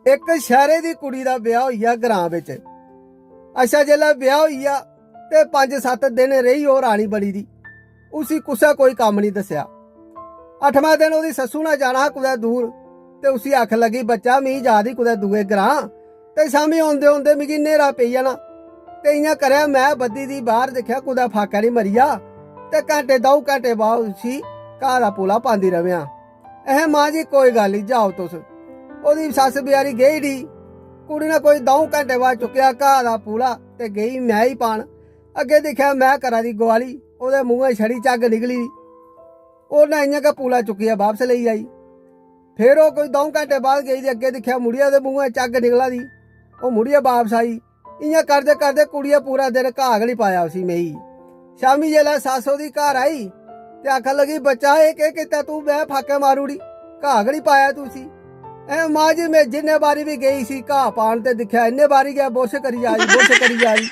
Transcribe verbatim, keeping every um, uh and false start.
इक शैह्रे दी कुड़ी दा ब्याह् होई गेआ ग्रां बिच। अच्छा, जेल्लै ब्याह् होई गेआ ते पंज सत्त दिन रेही ओह् रानी बनी दी, उसी कुसै कोई कम्म निं दस्सेआ। अठमें दिन ओह्दी सस्सू ने जाना हा कुतै दूर, ते उसी आखन लगी, "बच्चा, मी जा दी कुतै दूए ग्रां, ते शामीं औंदे औंदे मिगी न्हेरा पेई जाना, ते इ'यां करेआ, में बद्धी दी बाह्र दिक्खेआ, कुतै फाकै निं मरी जा, ते घैंटे द'ऊं घैंटे बाद उसी घाऽ दा पूला पांदी र'वेआं।" "अहें मां जी, कोई गल्ल निं, जाओ तुस।" ओह्दी सस्स बचैरी गेई उठी। कुड़ी ने कोई द'ऊं घैंटे बाद चुक्केआ घाऽ दा पूला ते गेई मैंह् गी पान। अग्गें दिक्खेआ, मैंह् करा दी गुआली, ओह्दे मूंहै छड़ी झग्ग निकली दी। उन्नै इ'यां गै पूला चुक्कियै बापस लेई आई। फिर ओह् कोई द'ऊं घैंटे बाद गेई ते अग्गें दिक्खेआ, मुड़ियै ओह्दे मूंहै झग्ग निकला दी। ओह् मुड़ियै बापस आई। इ'यां करदे करदे कुड़ियै पूरा दिन घाऽ गै निं पाया उसी मेही। शामीं जिसलै सस्स ओह्दी घर आई ते आखन लगी, "बच्चा, एह् केह् कीता तूं? मैंह् फाकै मारी ओड़ी, घाऽ गै निं पाया तूं उसी।" "ऐ मां जी, में जिन्ने बारी बी गेई इसी घाऽ पान ते दिक्खेआ, इन्ने बारी गै बुरश करी जा दी, बुरश करी जा दी।"